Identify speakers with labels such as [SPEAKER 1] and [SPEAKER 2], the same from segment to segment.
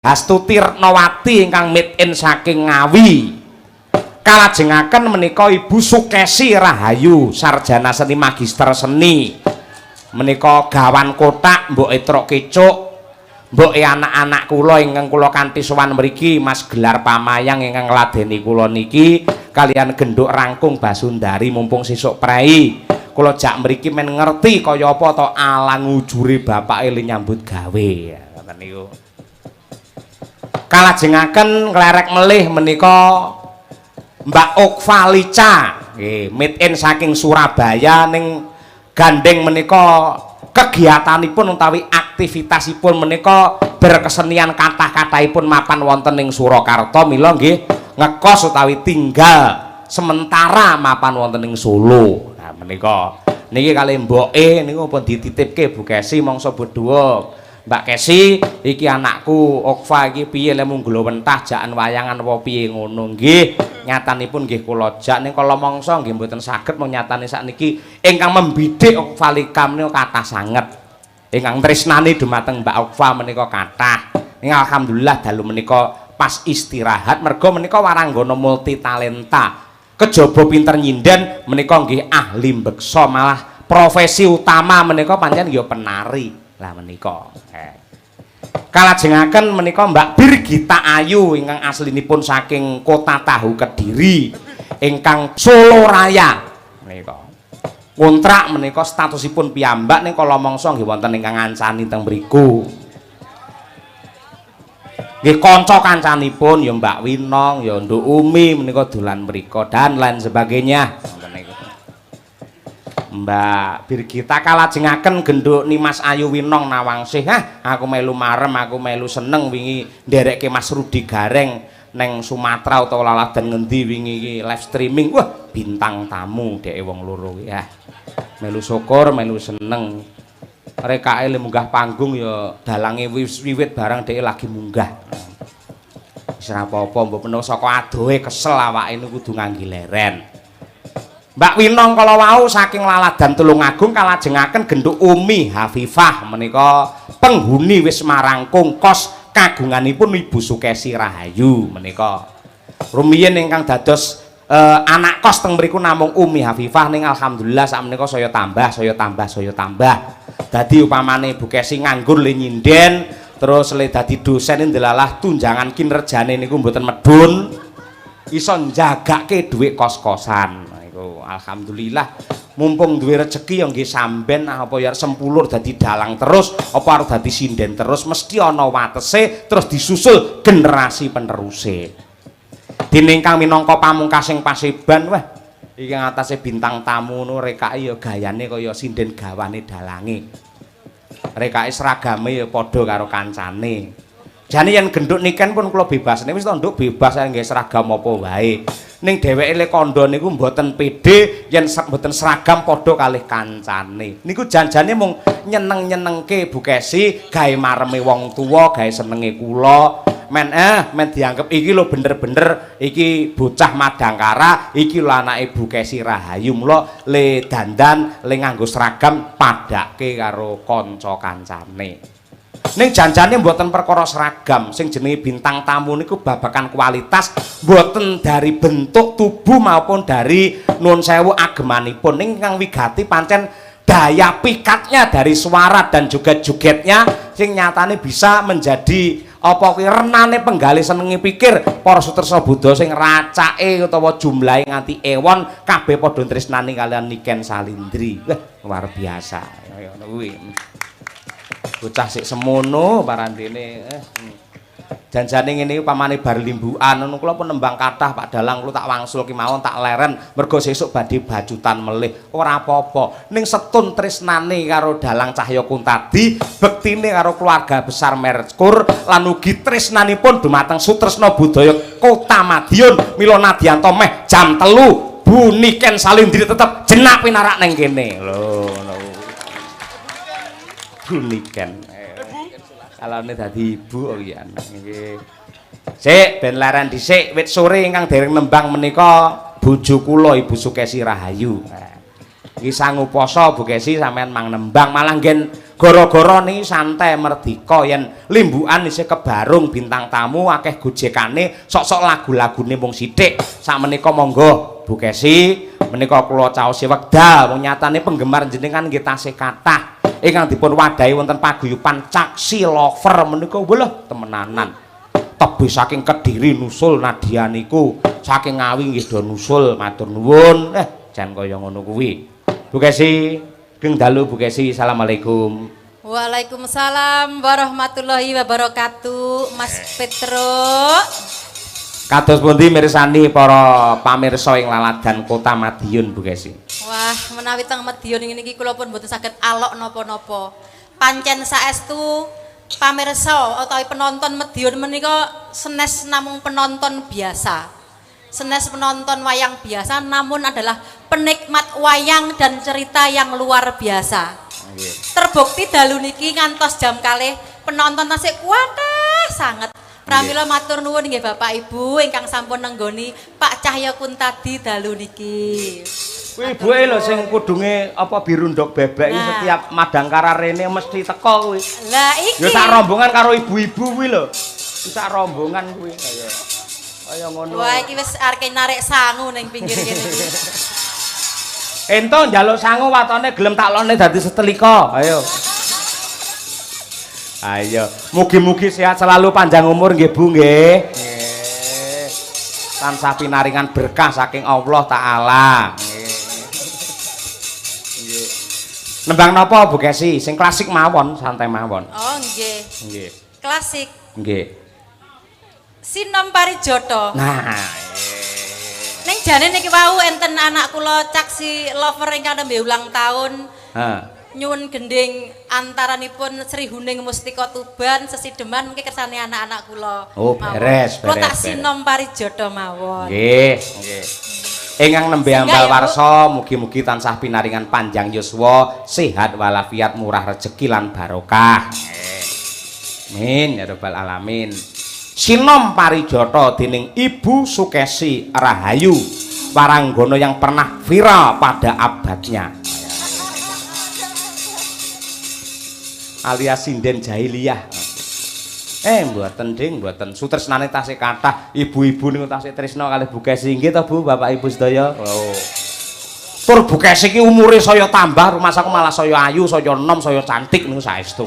[SPEAKER 1] Astuti Retnawati ingkang made in saking Ngawi. Kalajengaken menika Ibu Sukesi Rahayu, sarjana seni magister seni. Menika gawan kotak mbok etrok kecuk. Mboke anak-anak kula ingkang kula kanthi sowan mriki Mas Gelar Pamayang ingkang ngladeni kula niki kalian genduk rangkung Basundari mumpung sesuk prei. Kula jak mriki men ngerti kaya apa to alang ujure bapake le nyambut gawe. Ngoten niku. Kalajengaken nglerek melih menika Mbak Okfa Lica, nggih, made in saking Surabaya ning gandeng menika kegiatanipun utawi aktivitasipun menika berkesenian kathah-kathahipun mapan wonten ing Surakarta, mila nggih ngekos utawi tinggal sementara mapan wonten ing Solo. Nah menika niki kalih mboke niku pun dititipke Bu Kesi mangsa bodho. Mbak Kesi, iki anakku Okfa iki piye le munggula wentah jakan wayangan apa piye ngono nggih. Nyatanipun nggih kula jak ning kala mangsa nggih mboten saged mung nyatane sakniki ingkang membidik Okfa Lika menika kathah sanget. Ingkang tresnani dumateng Mbak Okfa menika kathah. Ning alhamdulillah dalu menika pas istirahat merga menika waranggana multi talenta. Kejaba pinter nyinden menika nggih ahli mbeksa, malah profesi utama menika pancen ya penari. Lah menika. Kalajengaken menika Mbak Birgita Ayu ingkang aslinipun saking Kota Tahu Kediri ingkang Solo Raya menika. Kontrak menika statusipun piyambak ning kala mangsa nggih wonten ingkang ngancani teng mriku. Nggih kanca kancanipun ya Mbak Winong, ya Nduk Umi menika dolan mriku dan lain sebagainya. Ngoten niku. Mbak Birgita kalajengaken genduk Nimas Ayu Winong Nawangsih. Hah, aku melu marem, aku melu seneng wingi nderekke Mas Rudi Gareng neng Sumatera utawa laladan ngendi wingi iki live streaming. Wah, bintang tamu dheke wong loro kuwi. Ah. Melu syukur, melu seneng. Rekake le munggah panggung ya dalange wis wiwit barang dheke lagi munggah. Wis ora apa-apa, mbok menawa saka adohe kesel awake niku kudu ngangge leren. Mbak Winong kala wau saking Laladan Tulungagung kalajengaken genduk Umi Hafifah menika penghuni Wisma Rangkung kos kagunganipun Ibu Sukesi Rahayu menika. Rumiyin ingkang dados anak kos teng mriku namung Umi Hafifah ning alhamdulillah sakmenika saya tambah, saya tambah, saya tambah. Dadi upamane Bu Kesi nganggur le nyinden terus le dadi dosen ndelalah tunjangan kinerjane niku mboten medhun iso njagake dhuwit kos-kosan. Niku alhamdulillah mumpung duwe rejeki ya nggih samben apa ya sempulur dadi dalang terus apa arep dadi sinden terus mesti ana watese terus disusul generasi peneruse. Dene ingkang minangka pamungkasing paseban, wah iki ngatasé bintang tamu ngono rekake ya gayane kaya sinden gawane dalange. Rekake seragame ya padha karo kancane. Jane yen genduk niken pun kula bebasne wis to nduk bebas nggih seragam apa wae. Ning dheweke le kandha niku mboten pede yen mboten seragam padha kalih kancane. Niku janjane mung nyeneng-nyenengke Bu Kesi, gawe mareme wong tuwa, gawe senenge kula. Men men dianggep iki lho bener-bener iki bocah Madangkara, iki lho anake Bu Kesi Rahayu. Mula le dandan, le nganggo seragam padake karo kanca kancane. Ning janjane mboten perkara seragam, sing jenenge bintang tamu niku babakan kualitas, mboten dari bentuk tubuh maupun dari nuwun sewu agemanipun. Ning ingkang wigati pancen daya pikatnya dari suara dan juga jogetnya sing nyatane bisa menjadi apa kuwi renane penggalih senenge pikir para sutresna Buddha sing racake utawa jumlahe nganti ewon kabeh padha tresnani kalian Niken Salindri. Wah, luar biasa. Kaya ngono kuwi. Bocah sik semono parandene. Janjane ngene iki pamane bar limbukan ngono kula pun nembang kathah Pak Dalang kula tak wangsul ki mawon tak leren mergo sesuk badhe bacutan melih. Ora apa-apa. Ning setun tresnane karo Dalang Cahya Kuntadi, bektine karo keluarga besar Merkur lan ugi tresnanipun dumateng sutresna budaya Kota Madiun. Mila nadyanto meh jam 3 Bu Niken Salindri tetep jenak pinarak ning kene. Lho ngono. Bu Niken. Kalane dadi ibu kok ya nggih. Sik ben leren dhisik wit sore ingkang dereng nembang menika bojo kula Ibu Sukesi Rahayu. Iki sangu poso Bu Kesi sampean mang nembang malah nggen Gara-gara niki santai merdika, yen limbukan isih kebarung bintang tamu akeh gojekane, sok-sok lagu-lagune mung sithik. Sakmenika monggo Bu Kesi, menika kula caosi wekdal, wong nyatane penggemar jenengan nggih tasih kathah. Ingkang dipun wadahi wonten paguyuban Caksi Lover menika wah temenanan. Tebih saking Kediri nusul Nadia niku, saking Ngawi nggih do nusul, matur nuwun. Jan kaya ngono kuwi. Bu Kesi, geng dalu Bu Kesi, assalamualaikum.
[SPEAKER 2] Waalaikumsalam warahmatullahi wabarakatuh, Mas Petro.
[SPEAKER 1] Kados pundi mirsani para pamirsa ing laladan Kota Madiun, Bu Kesi?
[SPEAKER 2] Wah, menawi teng Madiun niki kula pun mboten saged alok napa-napa. Pancen saestu pamirsa utawi penonton Madiun menika senes namung penonton biasa. Senes penonton wayang biasa, namun adalah penikmat wayang dan cerita yang luar biasa. Terbukti dalu niki ngantos jam 2 penonton tasih kuatah sanget. Pramila matur nuwun nggih Bapak Ibu ingkang sampun nenggoni Pak Cahya Kuntadi dalu niki.
[SPEAKER 1] Kuwi ibuke lho sing kudunge apa biru ndok bebek iki,
[SPEAKER 2] Nah.
[SPEAKER 1] setiap madangkara rene mesti teko kuwi.
[SPEAKER 2] Lah iki.
[SPEAKER 1] Ya sak rombongan karo ibu-ibu kuwi lho. Sak rombongan kuwi kaya kaya ngono.
[SPEAKER 2] Wah, iki wis arep narik sangu ning pinggir kene iki.
[SPEAKER 1] Ento njaluk sangu watone gelem tak lone dadi setelika. Ayo. Ayo, mugi-mugi sehat selalu, panjang umur nggih Bu nggih. Nggih. Tansah pinaringan berkah saking Allah taala. Nggih. Nggih. Nembang napa Bu Kesi? Sing klasik mawon, santai mawon.
[SPEAKER 2] Oh nggih.
[SPEAKER 1] Nggih.
[SPEAKER 2] Klasik.
[SPEAKER 1] Nggih.
[SPEAKER 2] Sinom Parijoto.
[SPEAKER 1] Nah,
[SPEAKER 2] Ning jane niki wau enten anak kula Caksi Lover ingkang nembe ulang tahun.
[SPEAKER 1] Heeh.
[SPEAKER 2] Nyuwun gending antaranipun Sri Huning Mustika Tuban sesideman mungkin kersane anak-anak kula.
[SPEAKER 1] Oh, beres,
[SPEAKER 2] Kula
[SPEAKER 1] beres,
[SPEAKER 2] tak
[SPEAKER 1] beres.
[SPEAKER 2] Sinom Parijoto mawon.
[SPEAKER 1] Nggih, nggih. Ingkang nembe
[SPEAKER 2] Singgah
[SPEAKER 1] ambal
[SPEAKER 2] ya, Bu.
[SPEAKER 1] warsa mugi-mugi tansah pinaringan panjang yuswa, sehat walafiat, murah rejeki lan barokah. Amin ya rabbal alamin. Sinom Parijoto dening Ibu Sukesi Rahayu, waranggono yang pernah viral pada abadnya. Alias sinden jahiliyah. Mboten ding, mboten. Sutresnane tasih kathah, ibu-ibu niku tasih tresna kalih Bu Kesi. Nggih to Bu, Bapak Ibu sedaya? Oh. Tur Bu Kesi iki umure saya tambah, rumasaku malah saya ayu, saya enom, saya cantik niku saestu.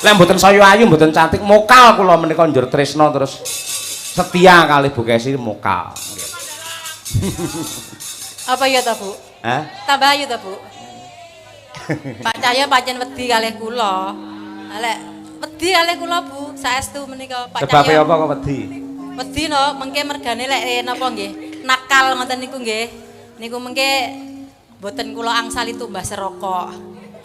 [SPEAKER 1] Lek mboten saya ayu, mboten cantik, mokal kula menika njur tresna terus setia kalih Bu Kesi mokal. Nggih.
[SPEAKER 2] Apa ya ta, Bu?
[SPEAKER 1] Hah?
[SPEAKER 2] Tambah ayu ta, Bu? Pak Cahya pancen wedi kalih kula. Lek wedi kalih kula, Bu, saestu menika Pak
[SPEAKER 1] Sebabe
[SPEAKER 2] Cahya.
[SPEAKER 1] apa kok wedi?
[SPEAKER 2] Wedi no, mengke mergane lek napa nggih, nakal ngoten niku nggih. Niku mengke mboten kula angsali tumbas rokok.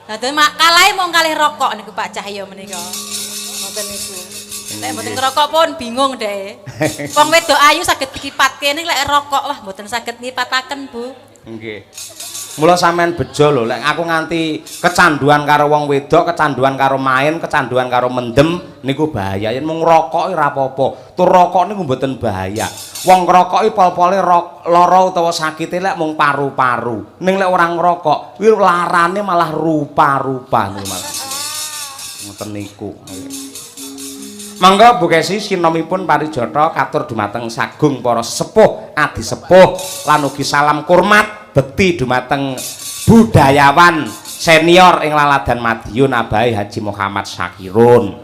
[SPEAKER 2] Lah dadi mak kalahe mung kalih rokok niku Pak Cahya menika. Ngoten niku. Lek mboten ngerokok pun bingung deh. Wong wedok ayu saged dikipatke, ning lek rokok wah mboten saged ngipataken, Bu.
[SPEAKER 1] Nggih. Mula sampean bejo lho, lek aku nganti kecanduan karo wong wedok, kecanduan karo main, kecanduan karo mendem niku bahaya. Yen mung ngrokok ora apa-apa. Tur rokok niku mboten bahaya. Wong ngrokok iki pol-pole lara utawa sakite lek mung paru-paru. Ning lek ora ngrokok, kuwi larane malah rupa-rupa niku malah. Ngoten niku. Monggo Bu Kesi, sinomipun Parijata katur dumateng sagung para sepuh, adi sepuh lan ugi salam kurmat bekti dumateng budayawan senior ing Laladan Madiun, Abahe Haji Muhammad Syakirun.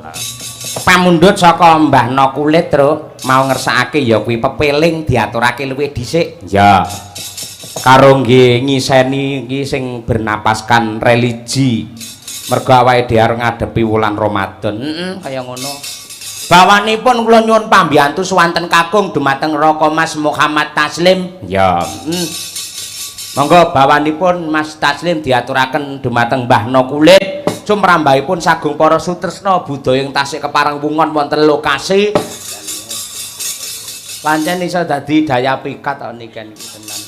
[SPEAKER 1] Pamundhut saka Mbah No Kulit, Truk, mau ngersakake ya kuwi pepeling diaturake luwih dhisik. Ya. Karo nggih ngiseni iki sing bernapaskan religi. Mergo awake dhewe arep ngadepi wulan Ramadan. Heeh, kaya ngono. Bawanipun kula nyuwun pambiyantu suwanten kakung dumateng Raka Mas Muhammad Taslim. Ya. Monggo bawanipun Mas Taslim diaturaken dumateng Mbah No Kulit. Sumrambahipun sagung para sutresna budaya ing tasih kepareng wungon wonten lokasi. Pancen iso dadi daya pikat to niken iki tenan.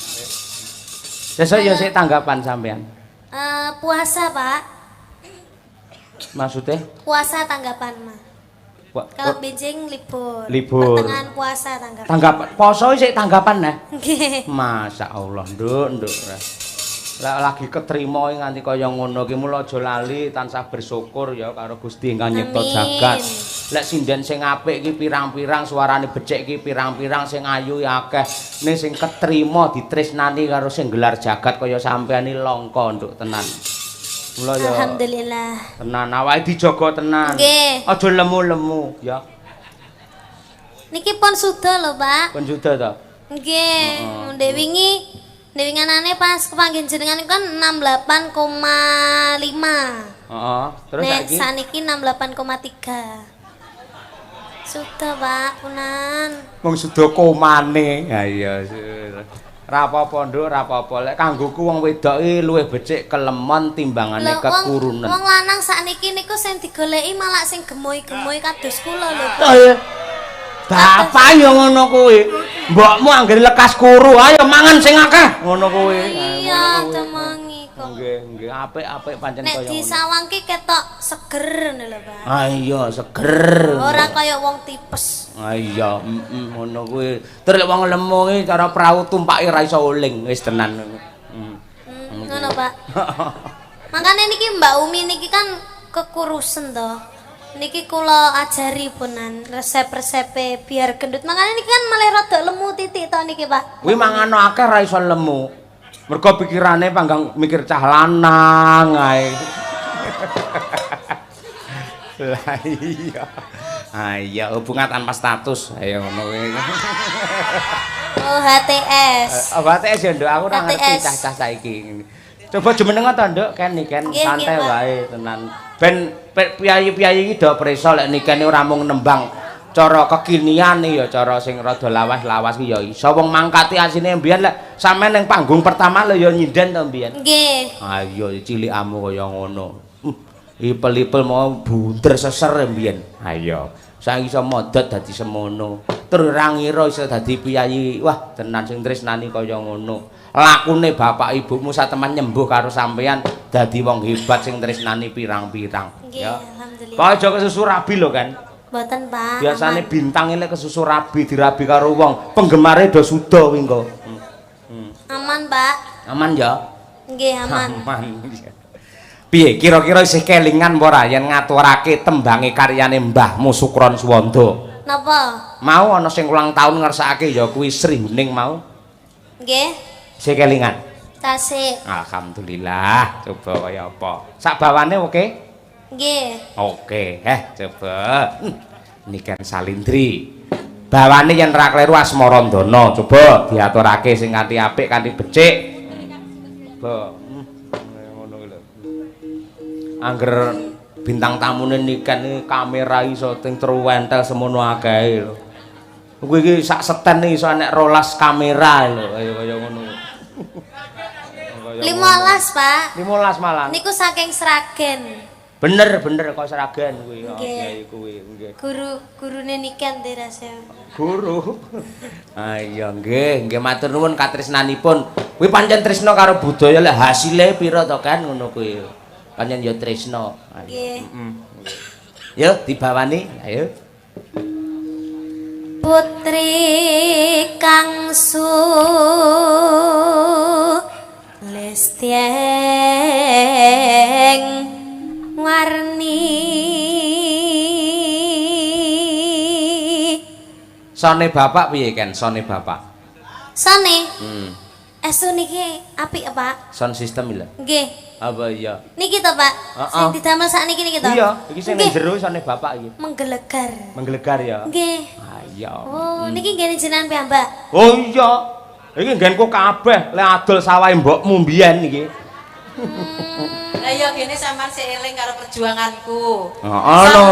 [SPEAKER 1] Sesuk ya sik tanggapan sampean.
[SPEAKER 3] Puasa, Pak.
[SPEAKER 1] Maksudnya?
[SPEAKER 3] Puasa tanggapan mah. Kalau benjing libur.
[SPEAKER 1] Libur.
[SPEAKER 3] Pertengahan puasa tanggapan.
[SPEAKER 1] Tanggapan poso sik tanggapan nah.
[SPEAKER 3] Nggih.
[SPEAKER 1] Masya Allah, nduk, nduk. Lek lagi ketrima nganti kaya ngono ki mula aja lali tansah bersyukur ya karo Gusti ingkang nyipta jagat. Lek sinden sing apik ki pirang-pirang suarane becik ki pirang-pirang sing ayu ya akeh. Ning sing ketrima ditresnani karo sing gelar jagat kaya sampean iki langka nduk tenan. Mula ya
[SPEAKER 3] alhamdulillah.
[SPEAKER 1] Tenan awake dijaga tenan.
[SPEAKER 3] Nggih.
[SPEAKER 1] Aja lemu-lemu ya.
[SPEAKER 3] Niki pun suda lho, Pak.
[SPEAKER 1] Pun suda ta?
[SPEAKER 3] Nggih, ndek wingi ndek winganane pas kepanggih jenengan kan 68,5.
[SPEAKER 1] Heeh, terus
[SPEAKER 3] nek
[SPEAKER 1] saiki
[SPEAKER 3] saniki 68,3. Sudah, Pak, punan.
[SPEAKER 1] Wong suda komane. Ha iya. Ra apa-apa, Nduk, ra apa-apa. Lek kanggoku wong wedok iki luwih becik kelemon timbangane kekurunen.
[SPEAKER 3] Wong lanang sakniki niku sing digoleki malah sing gemoy-gemoy kados kula lho, Pak.
[SPEAKER 1] Bapak ya ngono kuwi. Mbokmu anggere lekas kuru, ayo mangan sing akeh. Ngono kuwi.
[SPEAKER 3] Iya, temengi kok.
[SPEAKER 1] Nggih, nggih, apik-apik pancen
[SPEAKER 3] kaya ngono. Nek disawang ki ketok seger ngono lho, Pak.
[SPEAKER 1] Ah iya, seger.
[SPEAKER 3] Ora kaya wong tipes.
[SPEAKER 1] Ah iya, heeh, ngono kuwi. Terus lek wong lemu ki cara prau tumpake ra iso uling, wis tenan.
[SPEAKER 3] Ngono, Pak. Makane niki Mbak Umi niki kan kekurusen to. Niki kula ajari punan resep-resepe biar gendut. Makane niki kan malah rada lemu titik to niki, Pak.
[SPEAKER 1] Kuwi mangano akeh ra iso lemu. Mergo pikirane panggang mikir cah lanang ae. Lah iya. Ah iya, hubungan tanpa status. Ayo ngono kuwi.
[SPEAKER 3] Oh, HTS.
[SPEAKER 1] Oh, HTS ya, Nduk. Aku ora ngerti cah-cah saiki. Coba jumeneng to, Nduk, ken niken santai wae tenan. Ben piyayi-piyayi iki do preso lek nikene ora mung nembang cara kekinian ya cara sing rada lawas-lawas ki ya iso. Wong mangkati asine mbiyen lek sampean ning panggung pertama lho ya nyinden to mbiyen.
[SPEAKER 3] Nggih.
[SPEAKER 1] Ah iya cilikamu kaya ngono. Ipel-ipel mau bunder seser mbiyen. Ha iya. Saiki iso modot dadi semono. Terus ora ngira iso dadi piyayi. Wah, tenan sing tresnani kaya ngono. Lakune bapak ibumu sateman nyembuh karo sampean dadi wong hebat sing tresnani pirang-pirang.
[SPEAKER 3] Nggih,
[SPEAKER 1] ya.
[SPEAKER 3] Alhamdulillah.
[SPEAKER 1] Kok aja kesusu rabi lho kan?
[SPEAKER 3] Mboten, Pak.
[SPEAKER 1] Biasane bintang lek kesusu rabi dirabi karo wong, penggemare do suda kuwi engko.
[SPEAKER 3] Aman, Pak.
[SPEAKER 1] Aman ya?
[SPEAKER 3] Nggih, aman.
[SPEAKER 1] Aman. Piye kira-kira isih kelingan apa ora yen ngaturake tembange karyane Mbahmu Sukron Suwanda?
[SPEAKER 3] Napa?
[SPEAKER 1] Mau ana sing ulang tahun ngersakake ya kuwi Sri Huning mau.
[SPEAKER 3] Nggih.
[SPEAKER 1] Isih kelingan?
[SPEAKER 3] Tasik.
[SPEAKER 1] Alhamdulillah. Coba kaya apa? Sak bawane oke?
[SPEAKER 3] Nggih.
[SPEAKER 1] Oke, coba. Niken Salindri. Bawane yen ra kleru Asmarandana, coba diaturake sing kanthi apik kanthi becik. Coba. Ngono kuwi lho. Angger bintang tamune Niken iki kamera iso ting truwentel semono akehe lho. Kuwi iki sak seten iso enek 12 kamera lho, kaya kaya ngono.
[SPEAKER 3] 15, Pak.
[SPEAKER 1] 15 malah.
[SPEAKER 3] Niku saking Sragen.
[SPEAKER 1] Bener, bener kok Sragen kuwi. Kiai kuwi, nggih.
[SPEAKER 3] Guru gurune Niken terase.
[SPEAKER 1] Guru. Ah iya nggih, nggih matur nuwun katresnanipun. Kuwi pancen tresna karo budaya lek hasile pira to kan ngono kuwi. Pancen ya tresna.
[SPEAKER 3] Nggih.
[SPEAKER 1] Heeh. Yo dibawani, ayo.
[SPEAKER 3] Putri kang sulistyeng warni.
[SPEAKER 1] Sone bapak piye ken? Sone bapak.
[SPEAKER 3] Sone? Estu niki apik, Pak.
[SPEAKER 1] Sound system lho.
[SPEAKER 3] Nggih.
[SPEAKER 1] Apa iya?
[SPEAKER 3] Niki to, Pak. Sing didamel sakniki niki to.
[SPEAKER 1] Iya, iki sing ning jero sone bapak iki.
[SPEAKER 3] Menggelegar.
[SPEAKER 1] Menggelegar ya.
[SPEAKER 3] Nggih.
[SPEAKER 1] Ah iya.
[SPEAKER 3] Oh, niki nggene jenengan piyambak.
[SPEAKER 1] Oh iya. Iki nggenku kabeh lek adol sawahe mbokmu mbiyen iki.
[SPEAKER 2] Lah iya gene sampean sik eling karo perjuanganku.
[SPEAKER 1] Heeh lho.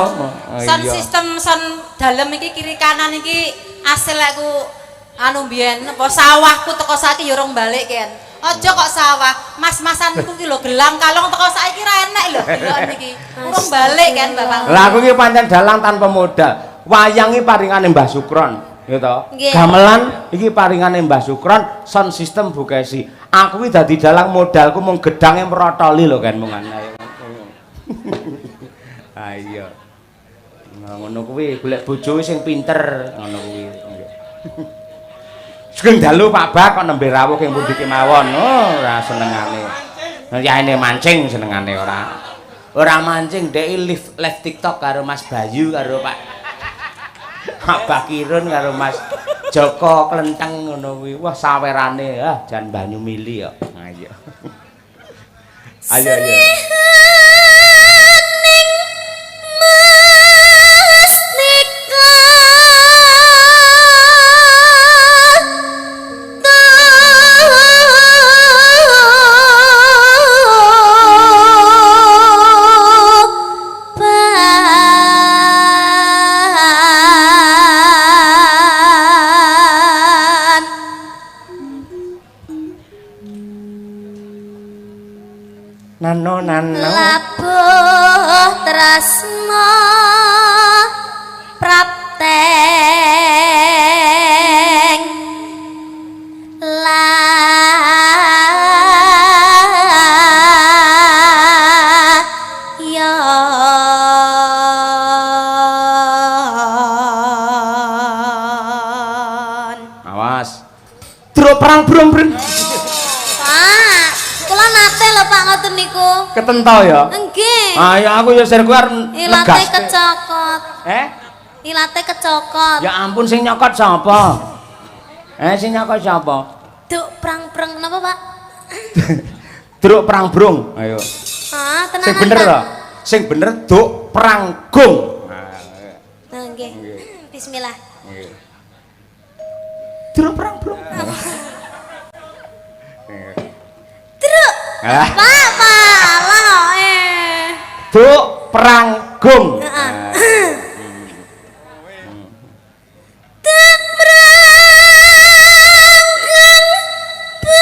[SPEAKER 2] Sound system sound dalem iki kiri kanan iki asil aku anu mbiyen apa sawahku teko saiki ya urung balik ken. Aja kok sawah, mas-masanku ki lho gelang kalong teko saiki ra enek lho delok niki. Urung balik kan Bapak.
[SPEAKER 1] Lah aku iki pancen dalang tanpa modal. Wayang iki paringane Mbah Sukron, ya to. Gamelan iki paringane Mbah Sukron, sound system Bu Kesi. Aku iki dadi dalang modalku mung gedange mrotoli lho kan mung ayo. Ah iya. Nah ngono kuwi golek bojo sing pinter ngono kuwi. Sugeng dalu Pak Bak kok nembe rawuh ing pundi kemawon. Oh, ora senengane. Yaene mancing senengane ora. Ora mancing dhek live TikTok karo Mas Bayu karo Pak Bakirun karo Mas Joko Klenteng ngono kuwi. Wah, sawerane ah jan banyu mili kok. Ayo. Ayo ayo. Nano nano
[SPEAKER 3] labuh tresno prapteng layon.
[SPEAKER 1] Awas truk perang brung brung.
[SPEAKER 3] Pak, kula nate lho Pak ngoten niku.
[SPEAKER 1] Ketento ya?
[SPEAKER 3] Nggih.
[SPEAKER 1] Ah ya aku ya sirku arep
[SPEAKER 3] ilate kecokot.
[SPEAKER 1] Eh?
[SPEAKER 3] Ilate kecokot.
[SPEAKER 1] Ya ampun sing nyokot sapa? Eh sing nyokot sapa?
[SPEAKER 3] Duk prang-prang napa, Pak?
[SPEAKER 1] Druk prang brung. Ayo.
[SPEAKER 3] Ah, tenanan.
[SPEAKER 1] Sing bener to? Sing bener duk prang gung.
[SPEAKER 3] Nah, nggih. Bismillah.
[SPEAKER 1] Nggih. Druk prang brung.
[SPEAKER 3] Druk. Pak, Pak, alah eh.
[SPEAKER 1] Duk prang gung.
[SPEAKER 3] Heeh. Duk prang gung bejana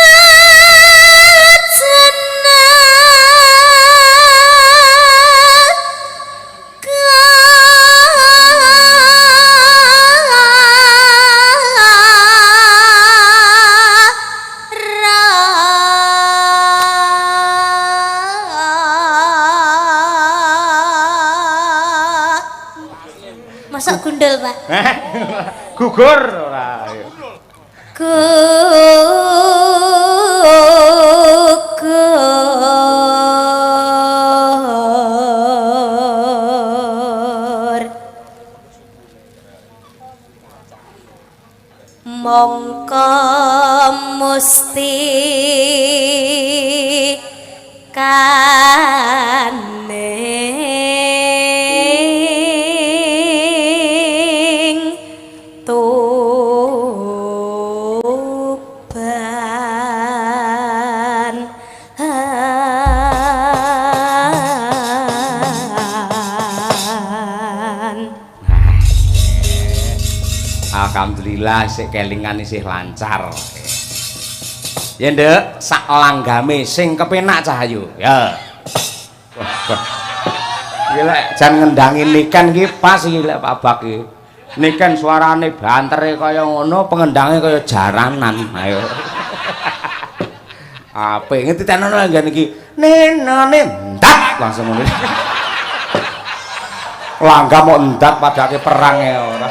[SPEAKER 3] Masa gundul, Pak?
[SPEAKER 1] Gugur ora.
[SPEAKER 3] Gugur. Mongko musti kaning Tuban.
[SPEAKER 1] Alhamdulillah sik kelingan isih lancar. Ya nduk, sak langgame sing kepenak Cahayu. Ya. Wah, wah. Iki lek jan ngendangi Niken iki pas iki lek Pak Bak iki. Niken suarane bantere kaya ngono, pengendange kaya jaranan. Ayo. Apik ngerti tenono nggen iki. Nenone ndak langsung ngono. Langgam kok ndak padake perang ya ora.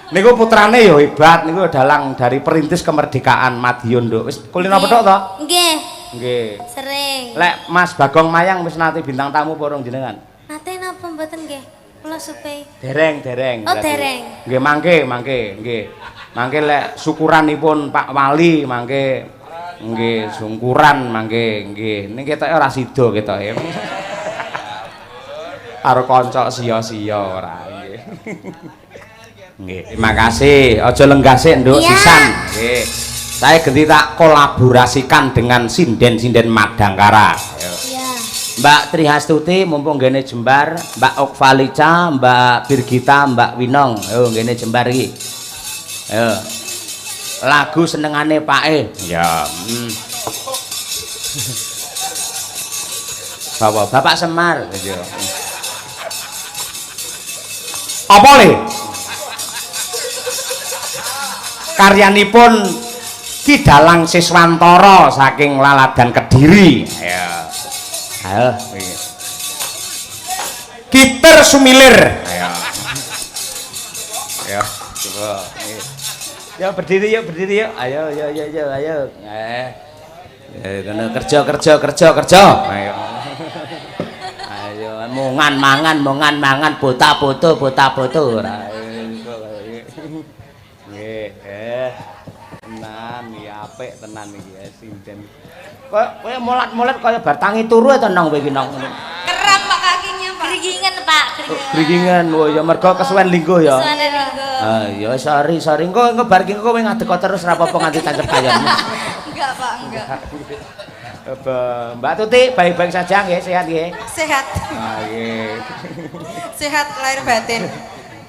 [SPEAKER 1] Niku putrane ya hebat, niku dalang dari perintis kemerdekaan Madiun, Nduk. Wis kulino petuk to?
[SPEAKER 3] Nggih.
[SPEAKER 1] Nggih.
[SPEAKER 3] Sering.
[SPEAKER 1] Lek Mas Bagong Mayang wis nate bintang tamu apa urung jenengan?
[SPEAKER 3] Nate napa mboten nggih? Kula supe.
[SPEAKER 1] Dereng, dereng.
[SPEAKER 3] Oh, dereng.
[SPEAKER 1] Nggih, mangke, mangke, nggih. Mangke lek syukuranipun Pak Wali mangke nggih sungkuran mangke nggih. Ning ketoke ora sida ketoke. Karo kanca sia-sia ora nggih. Nggih, terima kasih. Aja lenggah sik, Nduk, sisan. Nggih. Saya genti tak kolaborasikan dengan sinden-sinden Madangkara.
[SPEAKER 3] Iya.
[SPEAKER 1] Mbak Trihastuti mumpung nggene jembar, Mbak Okvalica, Mbak Birgita, Mbak Winong. Yo nggene jembar iki. Ayo. Lagu senengane Pake. Ya. Bapak, Bapak Semar. Iya. Apa le? Karyanipun Ki Dalang Siswantara saking Laladan Kediri. Ayo. Ayo. Kiter Sumilir. Ayo. Ayo, coba. Yuk berdiri, yuk berdiri yuk. Ayo, yo yo yo, ayo. Eh. Eh, kena kerja kerja kerja kerja. Ayo. Ayo mungan mangan mungan mangan bota foto bota foto ora. Nggih, eh. Tenan iki apik tenan iki ya sinden. Kok kowe molat-molat kaya bar tangi turu ta nang kowe iki nang.
[SPEAKER 4] Kram, Pak, kakinya, Pak.
[SPEAKER 5] Gerigingan, Pak, gerigingan.
[SPEAKER 1] Gringingan, oh ya mergo kesuwen lingguh ya.
[SPEAKER 5] Kesuwen lingguh.
[SPEAKER 1] Ah ya sorry sorry engko engko bar iki kowe ngadeg terus ora apa-apa nganti tancep kayon.
[SPEAKER 4] Enggak, Pak, enggak.
[SPEAKER 1] Apa, Mbak Tuti baik-baik saja nggih, sehat nggih.
[SPEAKER 4] Sehat.
[SPEAKER 1] Ah nggih.
[SPEAKER 4] Sehat lahir batin.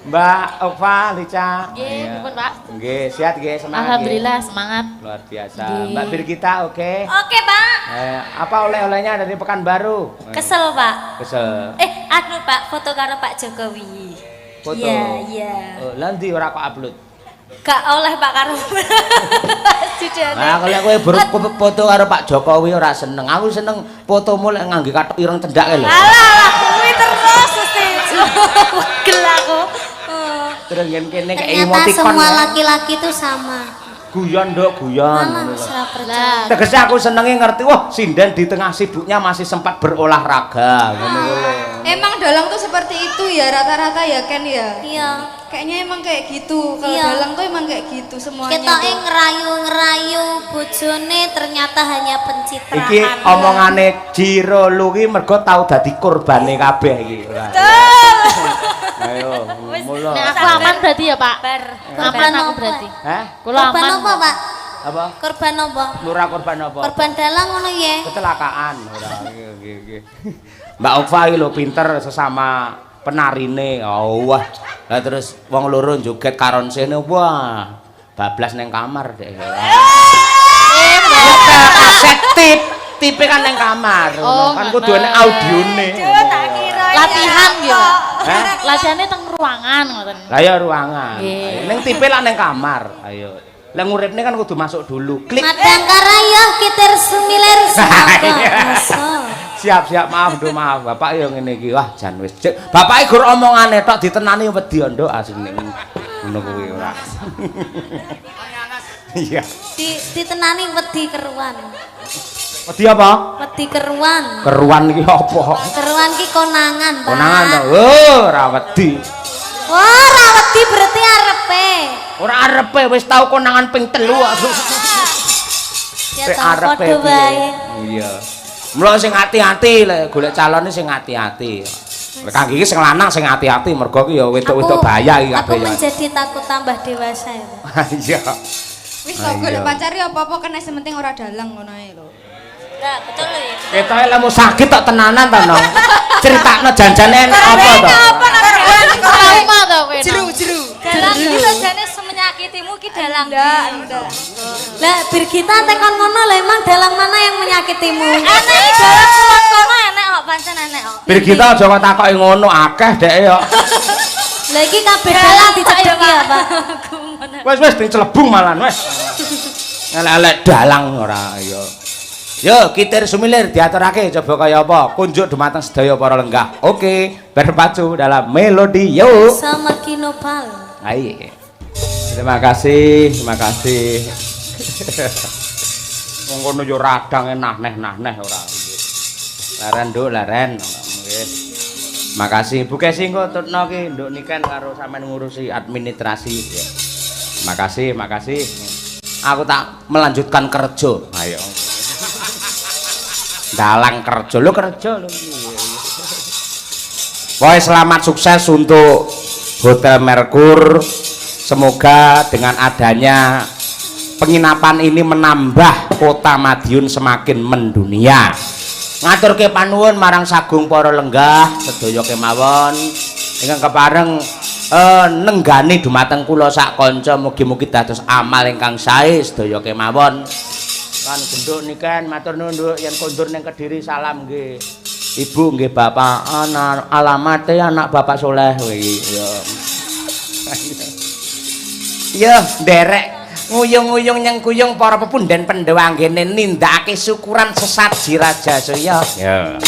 [SPEAKER 1] Mbak Ova, Lica.
[SPEAKER 5] Nggih,
[SPEAKER 1] Iya.
[SPEAKER 5] pripun, Pak?
[SPEAKER 1] Nggih, sehat nggih, semangat. Nggih.
[SPEAKER 5] Alhamdulillah semangat.
[SPEAKER 1] Luar biasa.
[SPEAKER 5] Nggih.
[SPEAKER 1] Mbak Birgita oke.
[SPEAKER 5] Oke, Pak.
[SPEAKER 1] Eh, apa oleh-olehnya dari Pekanbaru?
[SPEAKER 5] Kesel, Pak.
[SPEAKER 1] Kesel.
[SPEAKER 5] Eh, anu, Pak, foto karo Pak Jokowi.
[SPEAKER 1] Foto.
[SPEAKER 5] Iya, iya.
[SPEAKER 1] Oh, lah ndi ora kok upload?
[SPEAKER 5] Gak oleh, Pak, karo Jujur.
[SPEAKER 1] Nah, kalau kowe foto karo Pak Jokowi ora seneng. Aku seneng fotomu lek ngangge kathok ireng cendak kae lho.
[SPEAKER 5] Alah, alah, kuwi terus mesti. Pegel aku. Oh.
[SPEAKER 1] Terus ngene kene kayak
[SPEAKER 3] Ternyata
[SPEAKER 1] emoticon.
[SPEAKER 3] semua
[SPEAKER 1] Ya.
[SPEAKER 3] laki-laki itu sama.
[SPEAKER 1] Guyon, Nduk, guyon.
[SPEAKER 3] Malah
[SPEAKER 1] Ngono lho.
[SPEAKER 3] wis ora percaya.
[SPEAKER 1] Tegese aku senenge ngerti, wah, sinden di tengah sibuknya masih sempat berolahraga ngono lho.
[SPEAKER 4] Emang dalang tuh seperti itu ya rata-rata ya, Ken, ya.
[SPEAKER 3] Iya.
[SPEAKER 4] Kayaknya emang kayak gitu. Kalau dalang tuh emang kayak gitu semuanya
[SPEAKER 3] Ketoke
[SPEAKER 4] tuh.
[SPEAKER 3] ngerayu-ngerayu bojone ternyata hanya pencitraan.
[SPEAKER 1] Iki omongane Jiro lu ki mergo tau dadi korbane kabeh iki. Ayo, mula.
[SPEAKER 5] Nek aku aman berarti ya, Pak.
[SPEAKER 3] Bar.
[SPEAKER 5] Aman
[SPEAKER 3] Korban
[SPEAKER 5] aku
[SPEAKER 3] apa?
[SPEAKER 5] berarti.
[SPEAKER 1] Hah?
[SPEAKER 5] Kula
[SPEAKER 3] Korban
[SPEAKER 5] aman.
[SPEAKER 3] apa, Pak?
[SPEAKER 1] Apa?
[SPEAKER 3] Korban apa?
[SPEAKER 1] Murah korban apa?
[SPEAKER 3] Korban dalang ngono ya.
[SPEAKER 1] Kecelakaan ora. Nggih, nggih. Mbak Okfa iki lho pinter sesama penarine. Oh, wah. Lah terus wong loro joget karon sene wah. Bablas neng kamar dek. Kaset tip, tipe kan neng kamar.
[SPEAKER 5] Oh,
[SPEAKER 1] Kan kudu enek
[SPEAKER 5] ngoten.
[SPEAKER 1] audione.
[SPEAKER 4] Tak kira
[SPEAKER 5] Latihan gitu, Pak.
[SPEAKER 1] Hah?
[SPEAKER 5] Latihannya teng ruangan ngoten.
[SPEAKER 1] Lah ya ruangan.
[SPEAKER 5] Nggih.
[SPEAKER 1] Ning tipe lah neng kamar. Ayo. Lah nguripne kan kudu masuk dulu. Klik.
[SPEAKER 3] Madangkara ya kitir sumilir sumangga. Masa.
[SPEAKER 1] Siap siap, maaf Nduk, maaf. Bapak ya ngene iki. Wah, jan wis. Cek, Bapak gur omongane tok ditenani wedi nduk asline. Ngono kuwi ora. Iya.
[SPEAKER 3] Di ditenani wedi keruan.
[SPEAKER 1] Wedi apa?
[SPEAKER 3] Wedi keruan.
[SPEAKER 1] Keruan iki apa?
[SPEAKER 3] Keruan ki konangan, Pak.
[SPEAKER 1] Konangan to. Oh, ora wedi.
[SPEAKER 3] Wah, ora wedi berarti arepe.
[SPEAKER 1] Ora arepe wis tau konangan ping 3 aku.
[SPEAKER 3] Ya
[SPEAKER 1] Sik
[SPEAKER 3] tau
[SPEAKER 1] arepe
[SPEAKER 3] padha
[SPEAKER 1] piye.
[SPEAKER 3] wae.
[SPEAKER 1] Iya. Mula sing ati-ati lek golek calone sing ati-ati. Lek kangge iki sing lanang sing ati-ati mergo ki ya wedok-wedok bahaya iki
[SPEAKER 3] Aku
[SPEAKER 1] kabeh ya.
[SPEAKER 3] menjadi takut tambah dewasa ya. Pak.
[SPEAKER 1] Iya.
[SPEAKER 4] Wis to golek pacar ya apa-apa kena sing penting ora dalang ngono ae lho.
[SPEAKER 5] Lah, betul lho ya.
[SPEAKER 1] Ketoke lemu sakit tok tenanan to, Nong. Critakno janjane enek apa to?
[SPEAKER 5] Trauma to kowe.
[SPEAKER 4] Jeru jeru.
[SPEAKER 5] Dalang iki lho jane semenyakitimu ki dalang.
[SPEAKER 4] Ndak, ndak.
[SPEAKER 3] Lah Birgita tekon ngono lah emang dalang mana yang menyakitimu?
[SPEAKER 5] Enek iki dalang kuat kono enek kok pancen enek kok.
[SPEAKER 1] Birgita aja kok takoki ngono akeh dhek yo.
[SPEAKER 3] Lah iki kabeh dalang dicedheki ya, Pak.
[SPEAKER 1] Wes wes dicelebung malan wes. Elek-elek dalang ora ya. Yo kitir sumilir diaturake coba kaya apa? Kunjuk dumateng sedaya para lenggah. Oke, berpacu dalam melodi yuk.
[SPEAKER 3] Sama Kinopal.
[SPEAKER 1] Ayo. Terima kasih, terima kasih. Wong kono yo radang nah-neh ora. Leren nduk, leren. Nggih. Makasih Bu Kesi engko tutno ki nduk niken karo sampean ngurusi administrasi ya. Makasih, makasih. Aku tak melanjutkan kerja. Ayo. Dalang kerja lo kerja lo. Pokoknya selamat sukses untuk Hotel Mercure. Semoga dengan adanya penginapan ini menambah kota Madiun semakin mendunia. Ngaturke panuwun marang sagung para lenggah sedaya kemawon ingkang kepareng nenggani dumateng kula sak kanca mugi-mugi dados amal ingkang sae sedaya kemawon. Kan genduk niken matur nuwun Nduk yen kondur ning Kediri salam nggih. Ibu nggih bapak ana alamate anak bapak soleh kowe iki ya. Ya nderek nguyung-nguyung nyengkuyung para pepunden Pandhawa anggene nindakake syukuran sesaji Rajasuya. Ya.